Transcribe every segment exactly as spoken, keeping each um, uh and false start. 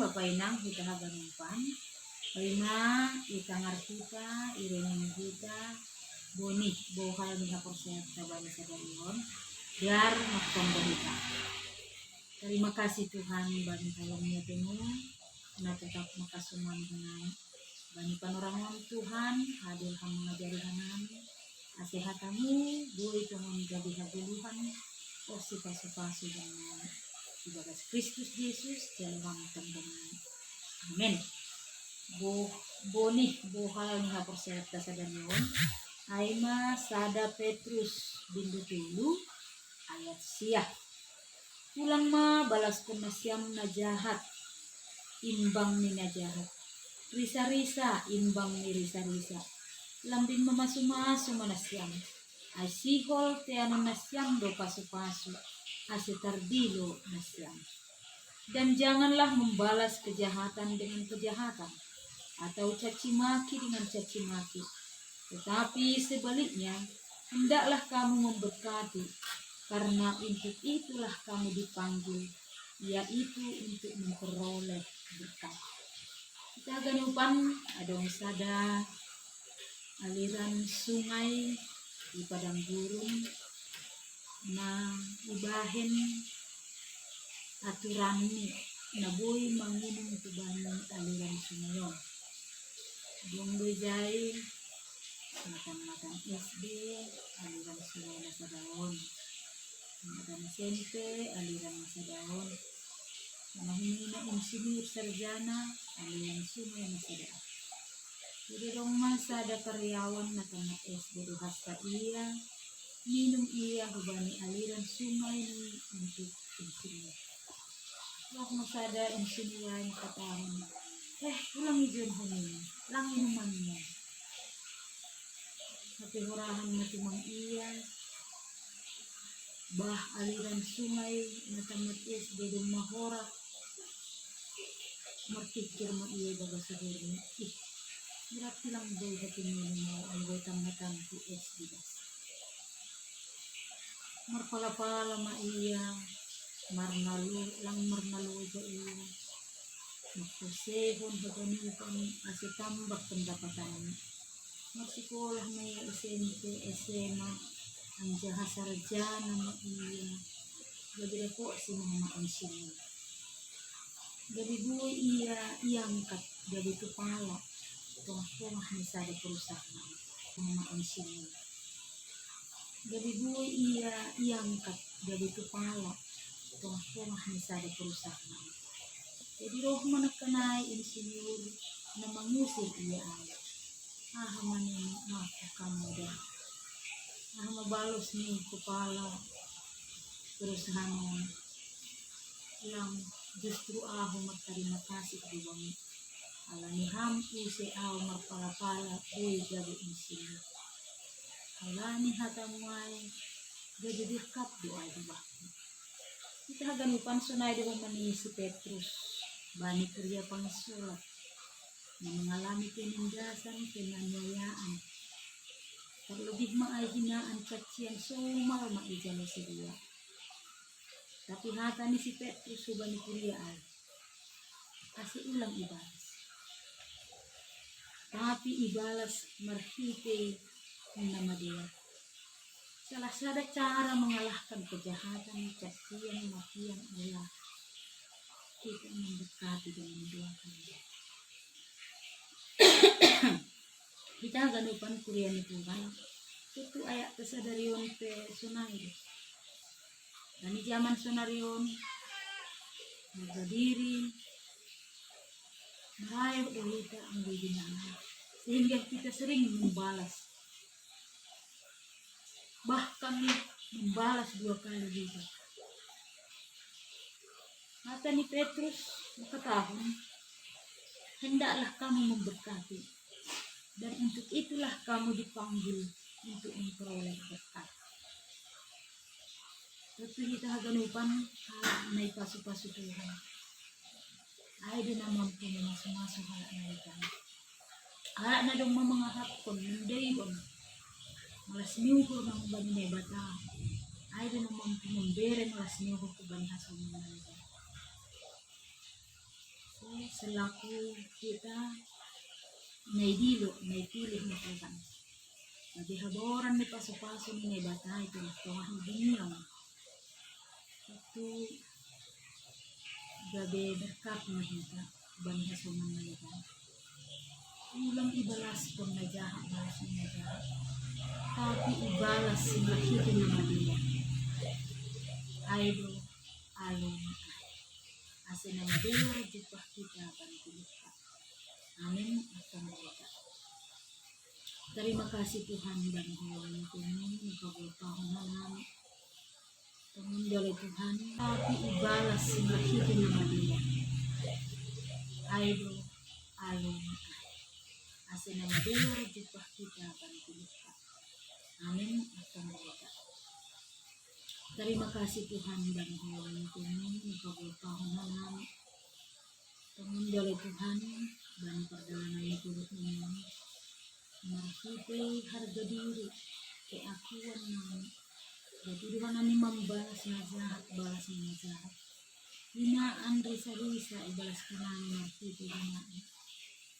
Bapa inang hita haganupan, paima itangar hita, irengeng hita, boni bohal ni haporseaonta bani sadari on, biar maktonggo hita. Terima kasih Tuhan bani halongnya temu, na tetap makasumani hanami. Bani panorang on Tuhan, hadir ham mangajari hanami, ase hatamu, boi tongon gabe hagoluhan, o sipasu-pasu hanami. Ibagas Kristus Jesus, jalo ham tonggo nami. Amen. Bo, boni bohal ni haporseaonta sadari on, ai ma sada Petrus bindu tolu ayat sia. Ulang ma balaskon nasiam na jahat imbang ni na jahat, risa-risa imbang ni risa-risa. Lambin mamasu-masu ma nasiam, ai sihol teanon nasiam do pasu-pasu, ase tardilo nasiam. Dan janganlah membalas kejahatan dengan kejahatan, atau caci maki dengan caci maki. Tetapi sebaliknya, hendaklah kamu memberkati, karena untuk itulah kamu dipanggil, yaitu untuk memperoleh berkat. Hita haganupan, adong sada aliran sungai di padang gurun, na ibahen aturanni na boi manginum tu bani aliran sungai on. Adong do ijai matan-matan S D, aliran sungai na sada on, matan S M P, aliran na sada on, na himina insinyur sarjana, aliran sungai na sada. Jadi adong ma sada karyawan na tamat S D do hasta ia, minum ia hubani aliran sungai ni untuk insinyur. Laos ma sada insinyur ai mangkatahon, "Eh, ulang ijon ho minum, lang inumanmu." Tapi hurahan ma tumang ia, bah aliran sungai na tamat S D domma horas. Marpikir ma ia ibagas uhurna, "Ih, berarti lang boi hati minum au, anggo tamatangku S D das." Marpala-pala ma ia, marnalo, lang marnaloja ia. Mangkosehon haganupan ase tambah pendapatanna. Marsikolah ma ia S M P, S M A, anjaha sarjana ma ia. Gabe dapotsi ma insinyur. Gabe boi ia iangkat gabe tupala tongah-tongah ni sada perusahaan. Ma insinyur. Gabe boi ia iangkat gabe tupala tongah-tongah ni sada perusahaan. Jadi roh ma nangkin ai insinyur na mangusir ia ai. Aha ma ninna, "Maaf, kamu dah." Aha ma balos ni kepala perusahaan on? Lang, justru ahu martarima kasih di bamu. Alani ham use ahu marpala-pala boi gabe insinyur. Alani hatamu ai gabe berkat do ai hubakku. Hita haganupan, sonai do ma ni si Petrus bani kuria panginsolat na mangalami penindasan, penganiayaan. Terlebih ma ai hinaan cacian somal ma ijalo sidea. Tapi hata ni si Petrus hubani kuria ai, ase ulang ibalas. Tapi ibalas marhitei na madear. Salah sada cara mengalahkan kejahatan, cacian, makian adalah kita memberkati dan mendoakan. Hita haganupan kuria ni Tuhan, tutu ayat sadari on pe sonai do. Dan di zaman sonari on, harga diri, marayo do hita anggo ibinangan, sehingga kita sering membalas, bahkan membalas dua kali lipat. Hata ni Petrus mangkatahon, "Hendaklah kamu memberkati, dan untuk itulah kamu dipanggil, untuk memperoleh berkat." Tutu hita haganupan halak na ipasu-pasu Tuhan, ai do na mampu mamasu-masu halak na legan. Halak na domma mangarapkon, mandaihon malas ni uhur na humbani Naibata, ai do na mampu mambere malas ni uhur hubani hasoman na legan. Selaku kita naidilo, naipilih ni Tuhan. Gabe haboran ni pasu-pasu ni Naibata i tongah-tongah ni dunia. Itu gabe berkat na hita bani hasoman na hita. Ulang ibalaskon na jahat balas ni na jahat, tapi ibalas marhite na madear. Ai do alo ni ai. Ase na madear jumpah hita bani pudihta. Amen. Akan berita. Terima kasih Tuhan bani hawal ni Tuhan, na pagolpahon hanami. Tongon do ale Tuhan, tapi ibalas marhite na madear. Ai do alo ni ai. Ase na madear jumpah hita bani pudihta. Amen. Akan berita. Terima kasih Tuhan bani hawal ni Tuhan, na pagolpahon hanami. Tongon do ale Tuhan, bani pardalanan ni turut nami. Marhite harga diri, keakuan nami. Jadi Tuhan nami mambalas na jahat, balas ni na jahat. Hinaan risa-risa ibalaskon nami marhite hinaan.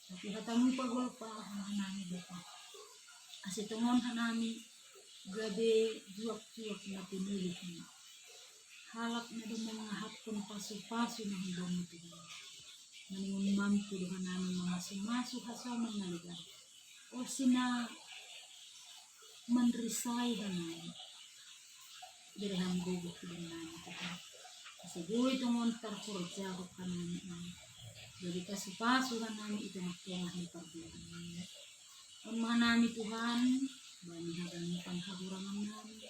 Tapi hatamu pagolpahon hanami Bapa. Ase tongon hanami gabe juak-juak na pinilihmu. Halak na do mangahaphon pasu-pasu na hudon ni Tuhan. Maningon mampu do hanami mamasu-masu hasoman na legan. Osi na manrisai hanami. Bere hamu gogoh hudon nami Tuhan. Ase boi tongon tarhorjahon hanami. Jadi pasu-pasu hanami i tongah-tongah ni pardalanan nami. On ma hanami Tuhan, bani haganupan hagorangan nami.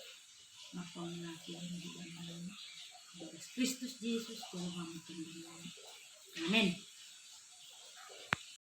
Marpangaku hudon nami. Ibagas Kristus Jesus, Tuhan nami. Amen.